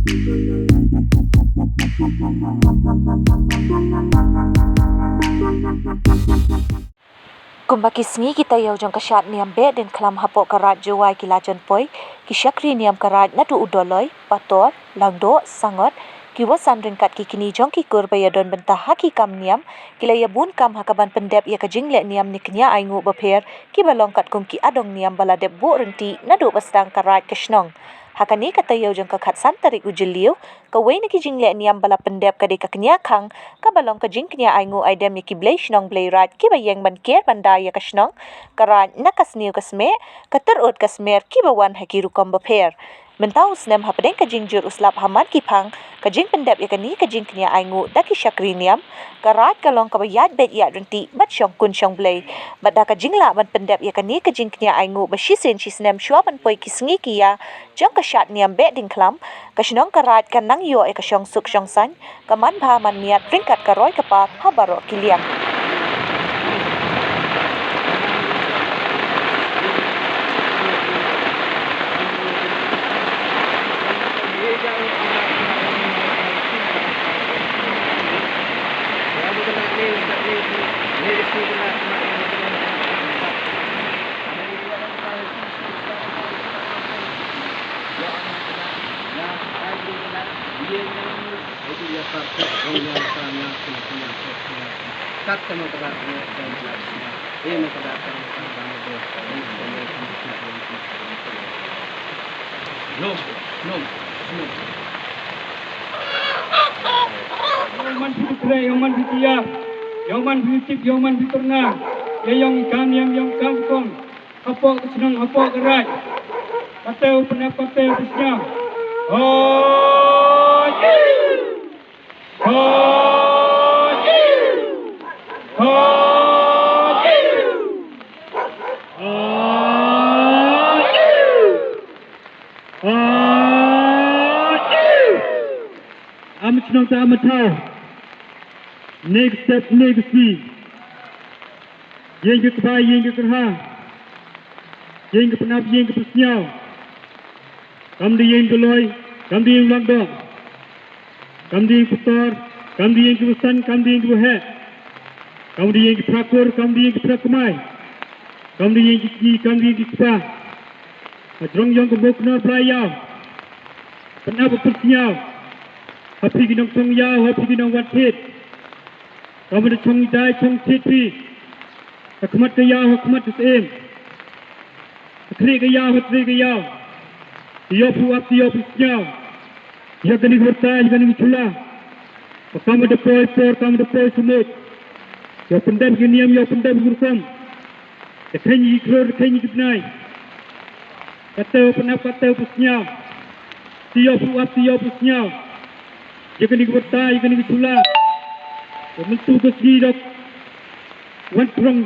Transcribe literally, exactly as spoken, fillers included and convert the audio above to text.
Kumba ki sngi ki taïew jong ka shad niam beh dien khlam hapoh ka Raid Jowai ki la jan poi, ki shakri niam ka Raid naduh u Dolloi, Pator, Langdoh, Sangot, ki wa san ryngkat ki kñi jong ki kur ba ïadon bynta ha ki kam niam, ki la ïabun kam ha kaban pyndep ïa ka jingleh niam ne ki ñiah ainguh bapher, ki ba long katkum ki adong niam ba la dep buh rynti naduh ba sdang ka raid ka shnong. Ha kane ka taïew jong ka khatsan tarik u Jylliew, kawei na ki jingleh niam ba la pyndep ka dei ka kñiah khang, kaba long ka jingkñiah ainguh aidem ïa ki blei shnong blei raid ki ba ïeng ban ker ban da ïa ka shnong, ka raid na ka sniew ka smieh, ka tyrut ka smer ki ba wan ha ki rukom bapher. Mynta u snem hapdeng ka jingjur u slap ha man ki phang, ka jingpyndep ïa kane ka jingkñiah ainguh da ki shakri niam, ka raid ka long kaba ïaid beit ïaid rynti bad shong khun shong blei. Bad da ka jinglah ban pyndep ïa kane ka jingkñiah ainguh ba shisien shisnem shuwa ban poi ki sngi ki ïa jong ka shad niam beh dien khlam, ka shnong ka raid ka nang ïoh ïa ka shong suk shong saiñ, ka man bha man miat ryngkat ka roi ka par ha baroh ki liang. Ïa u man phi tu khreh, ïa u man phi tu ïa, ïa u man phi tu tip, ïa u man phi tu rnga, ïa ïong i kam, ïa ïong i kam kong. Hapoh ka shnong, hapoh ka raid. Katei u pynap, katei u pynsñiaw. Hooid! Hooid! Hooid! Hooid! Hooid! Am shnong ta am thaw. Next step, next week. Ïing ka kbai, ïing ka kyrha. Ïing ka pynap, ïing ka pynsñiaw. Kam dei ïing Dolloi, kam dei ïing Langdoh. Kam dei ïing Pator, kam dei ïing ki basan, kam dei ïing ki baheh. Kam dei ïing ki phra kur, kam dei ïing ki phra kmai. Kam dei ïing ki kñi, kam dei ïing ki kpa. Hajrong ïong ka Mawkynor Blai ïaw. Pynap bad pynsñiaw. Ha phi ki nongchong ïaw, ha phi ki nongwan thied. Kam da chong dai chong thied phi. Ha khmat ka ïaw, ha khmat ka syiem. Ha khlieh ka ïaw, ha khlieh ka ïaw. Te ïoh phi u ap, te ïoh phi u sñiaw. Ïa kane ka bynta, ïa kane ka jylla. Ba kam da poi por, kam da poi samuid. Ïoh pyndep ki niam, ïoh pyndep ki rukom. Da kheiñ ki khlur, da kheiñ ki bnai. Katei u pynap, katei u pynsñiaw. Te ïoh phi u ap, te ïoh phi u sñiaw. Ïa kane ka bynta, ïa kane ka jylla. Ba mynta ka sngi dok. Wan prong.